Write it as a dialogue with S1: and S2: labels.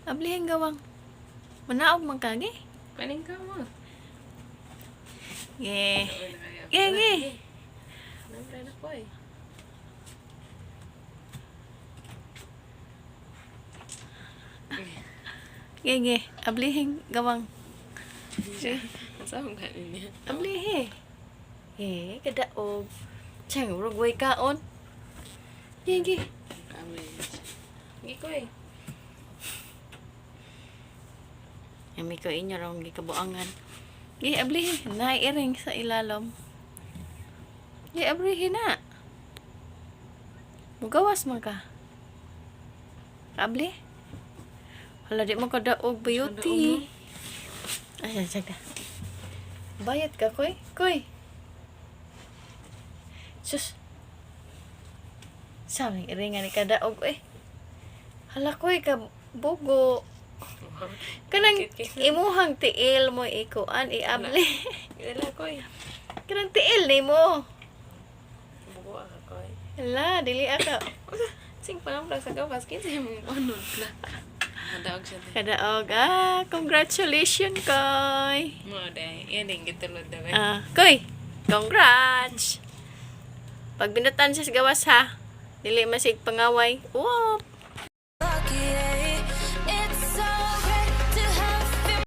S1: Ablihin gawang. Manaog man ka, ge.
S2: Paning ka mo.
S1: Ge. Ge, ge.
S2: Namra na ko eh.
S1: Ge, ge. Ablihin gawang. Ge.
S2: Asa mo kanin niya?
S1: Ablihi. Eh, kadaog. Chang, Uruguay kaon. Ge, ge.
S2: Kami. Gi ko eh.
S1: Yami ko inyo raw gikabuangan. Gi, ablihi. Naiiring sa ilalom. Gi, ablihi na. Mugawas man ka. Abli? Hala, di mo kadaog beauty. Ay, ay, ay. Bayad ka, koy? Koy! Sus! Sabi, iringan ni kadaog, eh. Hala, koy, ka bugo. Kanang imuhang tiil mo ikuan, iabli.
S2: Dala ko eh.
S1: Kanang tiil ni mo.
S2: Buko ka ko eh.
S1: Hala, dili aka.
S2: Sing pa lang sa gawas kinsa imong unod na. Kadaog siya.
S1: Kadaog. Ah, congratulations, koy.
S2: Mo day. Yan din gitulod daw eh.
S1: Ah, koy. Congrats. Pag binatan siya sa gawas ha. Dili masig pangaway. Wop.